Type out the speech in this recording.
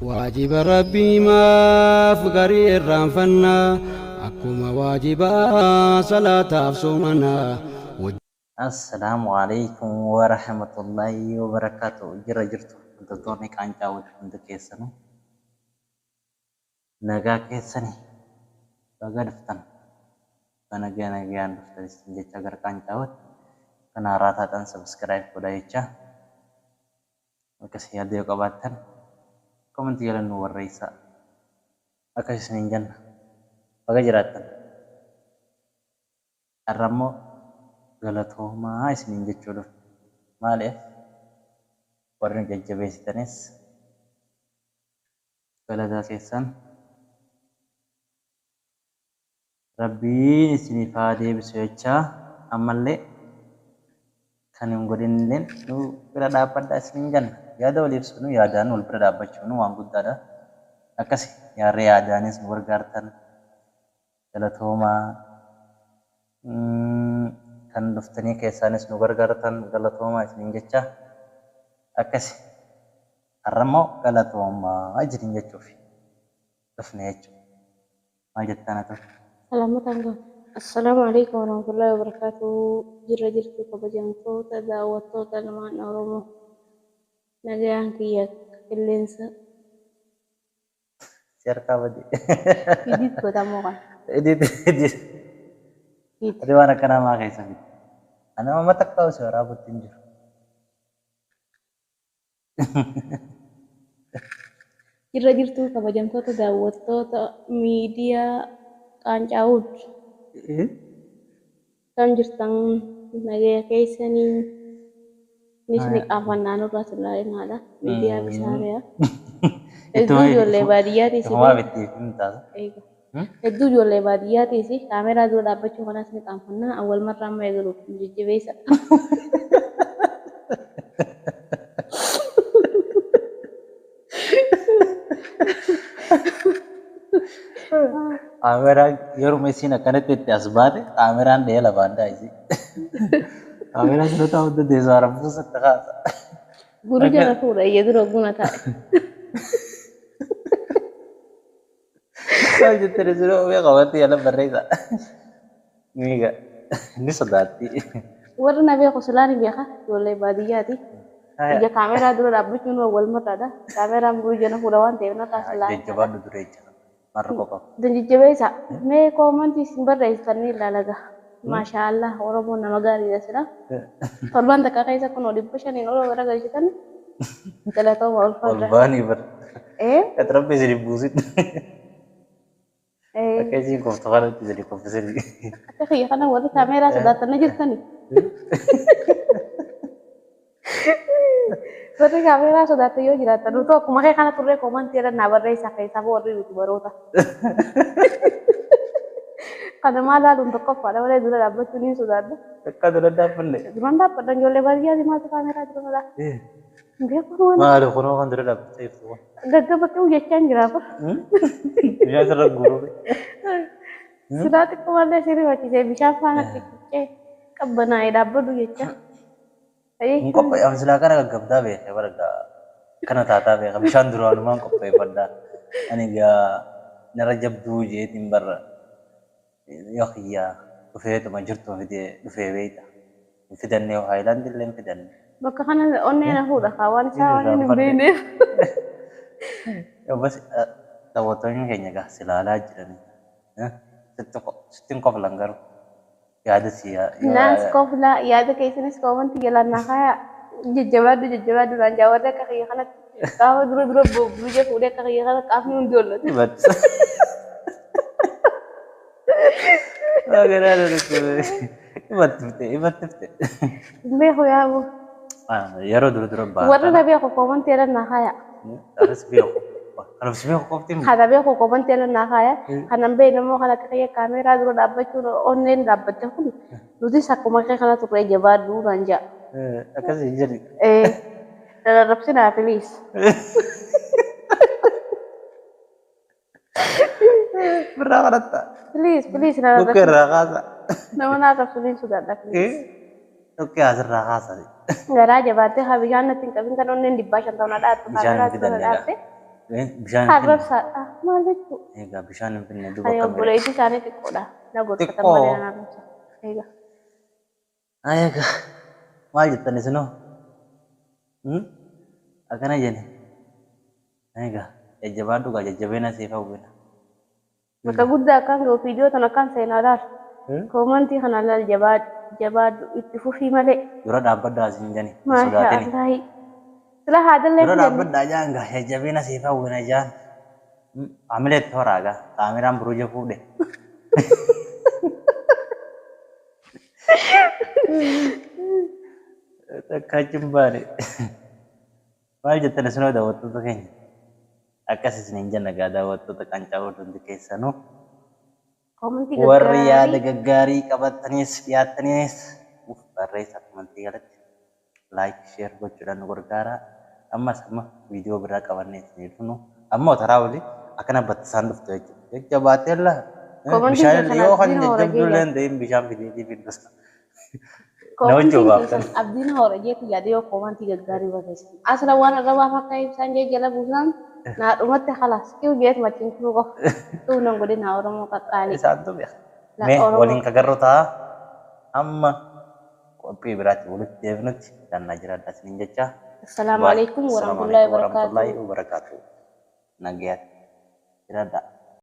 Waajiba Rabbii maaf garii irraanfannaa akkuma waajibaa salaataaf soomanaa. Assalaamu Aleeykum Warahmatullaahi Wabarakaatuh Jirra jirtu hordoftoonni Qaancaa Wood hundi keessanuu nagaa keessani baga dhuftan baga nagayaan dhuftan isin jecha gara Qaancaa Wood kan haaraa taatan subscribe godhaa jecha akkas yaada yoo qabaattan comment jala nu barreessaa akkas isiniin jenna baga jiraattan. Har'a immoo galatoomaa isiniin jechuu dhufe. Maaliif warri nu jajjabeessitanis galata keessan Rabbiin isiniif haa deebisu jechaa ammallee kan hin godhinilleen nu bira dhaabbadhaa isiniin jenna. Yaada walii ibsuun yaadaan wal bira dhaabbachuun waan guddaadha. Akkasi yaarree yaadaanis nu gargaartan galatoomaa. Kan dhuftanii keessaanis nu gargaartan galatoomaa isiniin jecha akkasi har'a immoo galatoomaa isiniin jechuuf dhufne jechuudha. Maal jettaan atu? Salaamataan gahu. Assalaamu alaikum warahmatullahi wabarakatuh. Jirra jirtu kabajamtoota daawwattoota ilmaan Oromoo. Nagayaan kiyya qilleensa. Si harkaa bade. Edit godhamoo kan. Edit edit. Edit. Ati waan akkanaa maa keessa fidde? Ani amma takka si waraabutti hin jiru. Jirra jirtu kabajamtoota daawwattoota miidiyaa Qaancaawud. Kam jirtan nagaya keessanii nis ni qaanfannaa nurraa silaa miidiyaa bisaariyaa. Hedduu ijoollee baadiyyaatiis Ifumaaf itti himtaa. Eega. Hedduu ijoollee baadiyyaatiis kaameraa dura dhaabbachuu kanaas ni qaanfannaa awwal marraa amma eegaluuf nu jajjabeessa. Kaameraan yeruma isiin akkanatti itti as baate kaameraan dhahee lafaan dha'a isii. Kaameraan sirra taa'uu dandeessu haramtuu sitti kaasa. Guru jala fuudha iyya dura guna taa'e. Maal jettanii siree ofii qabatti yala barreessa. Miiga ni sodaatti. Warri na beeku silaa ni beeka ijoollee baadiyyaati. Ija kaameraa dura dhaabbachuun wal mataadha. Kaameraan guru jala fuudha waan ta'eef narraa silaa. Jajjabaadhu dura jecha. Marra qofa. Jajjabeessa. Mee koomantii isin barreessitan ni ilaala gaa. Maashaa Allah Oromoon nama gaariidha sila. Torban takka keessa kunoo 500 ol gara galchitan galatooma Ol ulfaadha. baanii bar. Ee Ati rabbi isin hin buusin. ee Akka isiin koftu kanatti isin hin koffisin. Akka kiyya kana warri kaameeraa sodaatan ni jirtani. Warri kaameeraa sodaatan yoo jiraatan utuu akkuma kee kana turree koomantii irra naa barreessaa keessaa warri yuutubaroota. Kana maal laaluun tokkoffaadha malee dura dhaabbachuu ni sodaadha. Akka dura dhaabbanne. Duraan dhaabbadha ijoollee baadiyyaati maaltu kaameeraa dura laa. Beeku waan Maali kunoo kan dura dhaabbattee jirtu kun. gaggaba qe'u jechaan jira kun. Bishaan sirra guuruuf. Silaa xiqqoo malee si rifachiisee bishaan faana xiqqee qabbanaa'ee dhaabbadhu jecha. Hin qophaa'e ani silaa kana gaggabdaa beekee bara gaa kana taataa beeka bishaan duraanumaan qopheeffadha. Ani gaa nara jabduu jeetiin barra yoo kiyyaa dhufeetuma jirtu fidee dhufee beekta. Hin fidanne yoo haayilaandi illee hin fidanne. Bakka kana onnee na fuudha kaa waan isaa waan hin beekneef. Bas daawwattoonni keenya gaa silaalaa jiranii. Sitti hin koflan garuu. Yaada si Naas koflaa yaada keessanis koomantii jalaan naa kaayaa jajjabaadhu jajjabaadhu naan jaa warri akka kiyya kanatti gaafa dura dura biyya fuudhee akka kiyya kana qaafni hundi hollate. Ibattifte ibattifte. Hin beeku yaaboo. Yeroo dura dura baatan. Warri na beeku koomantii irra naa kaayaa. Anis beeku. Kanas beeku qofti miti. Kana beeku koomantii irra naa kaayaa. Kanan beekne immoo kan akka kiyya kaameeraa dura dhaabbachuun onneen dhaabbatte kun nutis akkuma kee kana turre jabaadhu naan ja'a. Akkasii jedhi. Ee dararrabsinaa please. Birraa kadhatta. Please please na Dhukkee arrabsina. irraa kaasa. Nama na arrabsu niin sodaadha please. Dhukkee asirraa kaasa. Garaa jabaattee haa bishaan natti hin qabin kan onneen 150 na dhaattu Bishaan kaameeraa hin dura na fidanne egaa. dhaatte. Bishaan hin finne. Arrabsaadha. Maal jechuu? Egaa bishaan hin finne duuba Ani akkam jedhe. obboleettii isaanii xiqqoodha. Na gorfatan Xiqqoo. malee na arrabsa. Egaa. Egaa maal jettan isinoo? Akkana jenne. Egaa jajjabaadhu gaa jajjabeena siif hawwina. Bakka guddaa akkaan ga'u viidiyoo tana akkaan seenaa laal. Koomantii kana laal jabaadhu jabaadhu itti fufii malee. Dura dhaabbadhaa isin jani. Hin Maashaa sodaatini. Allaahi. Sila haadallee Dura filanne. dhaabbadhaa jaan gaa jajjabeena siif hawwina jaan. Hamilee itti horaa gaa. Kaameraan buruuja fuudhe. Takka achi hin baane. Maal jettan isinoo daawwattoota keenya? Akkas isiniin jenna gaa daawwattoota qancaa hundi keessanuu. Koomantii Warri yaada gaggaarii. gaggaarii qabattaniis dhiyaattaniis uf barreessaa komantii jalatti like share gochuudhaan nu gargaaraa. Ammas amma viidiyoo biraa qabannee isinii dhufnu ammoo taraa olii akkana battasaan dhuftu jechuudha. Jajjabaatee laa Komantiin bishaan keessan yoo kan abdiin hoora jajjabduu jee illee hin ta'in bishaan fideetii fiddu. Na Koomantiin wajjin baaftan. keessan abdiin hoora jeetti yaada yoo koomantii gaggaarii barreessan. Asla waan arrabaaf akka ibsaan jee jala buusnaan naa dhumatti khalaas kiw jeet machiin kiw qofa. Kiw nan godhinaa Oromoo qaqqaalii. Isaantu beeka. La Mee Oromoo. waliin kagarru ta'a. Amma qophii biraatti walitti deebinutti gannaa jiraadhaa isiniin jecha. Assalaamu Baay. alaikum Assalaamu warahmatullahi alaikum warahmatullahi wabarakatuh. wabarakatuh. Nagayaatti jiraadhaa.